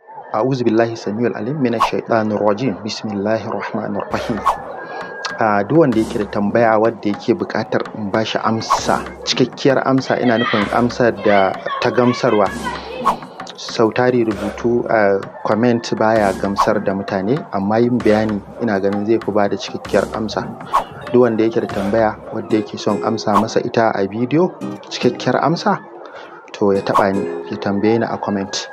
A'udhu billahi samiul alim minash shaitanir rajim. Bismillahir rahmanir rahim. Duk wanda yake da tambaya wadda yake buƙatar in bashi amsa, cikakkiyar amsa, ina nufin amsar da ta gamsarwa. Sau tari rubutu a comment baya gamsar da mutane, amma yin bayani ina ganin zai fi bada cikakkiyar amsa. Duk wanda yake da tambaya wadda yake son amsa masa ita a bidiyo, cikakkiyar amsa, to ya taɓa ni, ya tambaye ni a comment.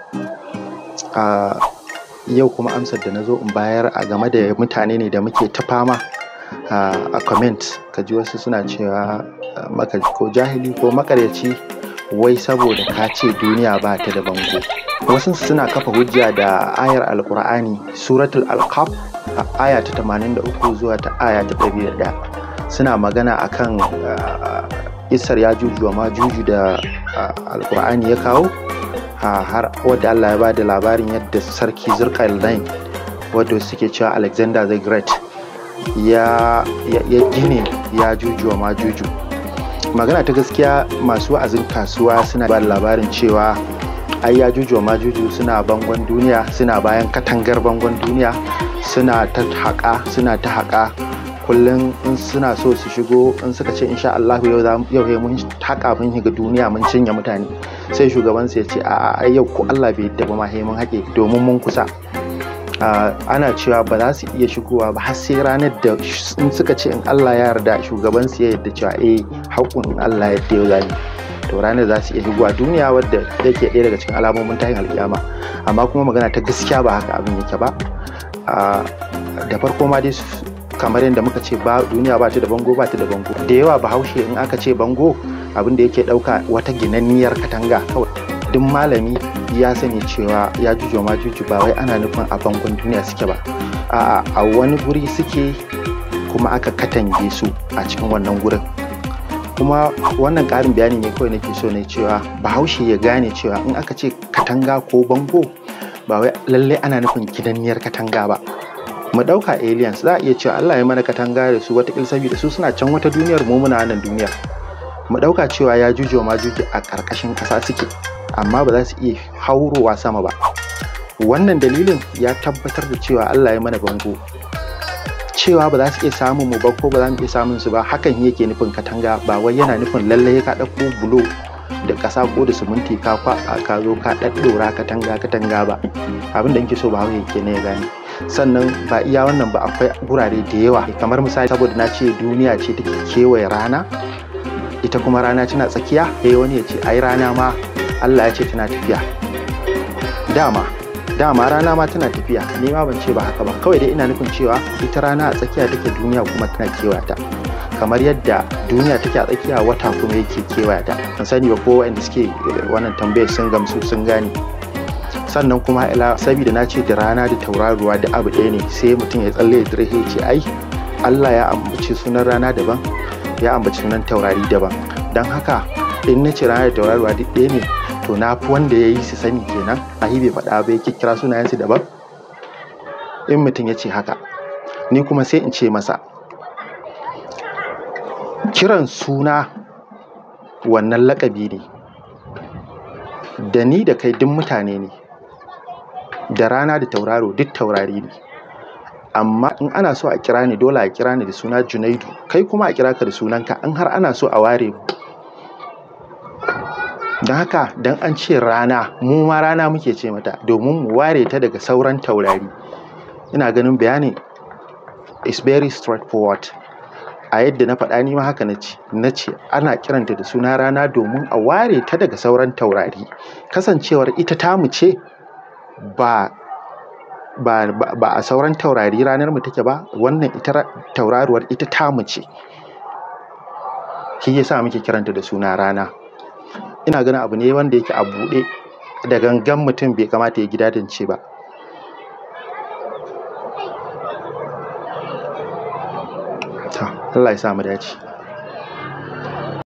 Yau kuma amsar da na zo in bayar a game da mutane ne da muke ta fama a comment. Ka ji wasu suna cewa maka ko jahili ko maƙaryaci, wai saboda ka ce duniya ba ta da bango. Wasu suna kafa hujja da ayar Alƙur'ani, Suratul Alqaf, aya ta 83 zuwa ta aya ta 101. Suna magana akan isar Yajuju wa Majuju da Alƙur'ani ya kawo, har wadda Allah ya bada labarin yadda sarki Zulkarnain, wadda suke cewa Alexander the Great, ya gine Yajuju wa Majuju. Magana ta gaskiya, masu wa'azin kasuwa suna ba da labarin cewa ai Yajuju wa Majuju suna bangon duniya, suna bayan katangar bangon duniya, suna ta haƙa, suna ta haƙa. Kullum in suna so su shigo, in suka ce insha Allah yau he mun haƙa mun shiga duniya mun cinye mutane, sai shugaban su ya ce a'a, ai yau ko Allah bai yadda ba ma he mun haƙe domin mun kusa. Ana cewa ba za su iya shigowa ba har sai ranar da in suka ce in Allah ya yarda, shugaban su ya yarda cewa eh haƙun in Allah ya yarda yau zamu, to ranar za su iya shigowa duniya, wadda yake ɗaya daga cikin alamomin tashin alƙiyama. Amma kuma magana ta gaskiya ba haka abin yake ba. Da farko ma dai, kamar yadda muka ce, ba duniya ba ta da bango, ba ta da bango. Da yawa Bahaushe in aka ce bango, abin da yake ɗauka wata ginanniyar katanga kawai. Duk malami ya sani cewa Yajuju wa Majuju ba wai ana nufin a bangon duniya suke ba, a'a, a wani guri suke kuma aka katange su a cikin wannan gurin. Kuma wannan ƙarin bayani ne kawai nake so ne cewa Bahaushe ya gane cewa in aka ce katanga ko bango, ba wai lallai ana nufin ginanniyar katanga ba. Mu ɗauka aliens, za a iya cewa Allah ya mana katanga da su wataƙila saboda su suna can wata duniyar, mu muna nan duniyar. Mu ɗauka cewa Yajuju wa Majuju a ƙarƙashin ƙasa suke, amma ba za su iya haurowa sama ba. Wannan dalilin ya tabbatar da cewa Allah ya mana bango. Cewa ba za su iya samun mu ba ko ba za mu iya samun su ba, hakan yake nufin katanga, ba wai yana nufin lallai ka ɗauko bulo da ƙasa ko da siminti ka kwaɓa ka zo ka ɗaɗɗora katanga katanga ba. Abin da nake so Bahaushe kenan ya gane. Sannan ba iya wannan ba, akwai gurare da yawa. Kamar misali, saboda na ce duniya ce take kewaye rana, ita kuma rana tana tsakiya, sai wani ya ce ai rana ma Allah ya ce tana tafiya. Dama rana ma tana tafiya, ni ma ban ce ba haka ba. Kawai dai ina nufin cewa ita rana a tsakiya take, duniya kuma tana kewaya ta. Kamar yadda duniya take a tsakiya, wata kuma yake kewaya ta. Ban sani ba ko waɗanda suke wannan tambayar sun gamsu sun gane. Sannan kuma ila saboda na ce da rana da tauraruwa da abu ɗaya ne, sai mutum ya tsalle ya dire ya ce ai Allah ya ambaci sunan rana daban, ya ambaci sunan taurari daban. Don haka in na ce rana da tauraruwa duk ɗaya ne, to na fi wanda ya yi su sani kenan. Ahi bai faɗa ba, ya kira sunayensu daban. In mutum ya ce haka, ni kuma sai in ce masa kiran suna wannan laƙabi ne. Da ni da kai duk mutane ne, da rana da tauraro duk taurari ne. Amma in ana so a kira ni, dole a kira ni da suna Junaidu, kai kuma a kira ka da sunanka, in har ana so a ware mu. Don haka don an ce rana, mu ma rana muke ce mata domin mu ware ta daga sauran taurari. Ina ganin bayani is very straightforward. A yadda na faɗa, ni ma haka na ce. Na ce ana kiranta da suna rana domin a ware ta daga sauran taurari. Kasancewar ita tamu ce, ba a sauran taurari ranar mu take ba, wannan ita tauraruwar ita tamu ce. Shi yasa muke kiranta da suna rana. Ina ganin abu ne wanda yake a buɗe, da gangan mutum bai kamata ya gidadance ba. Allah ya sa mu dace.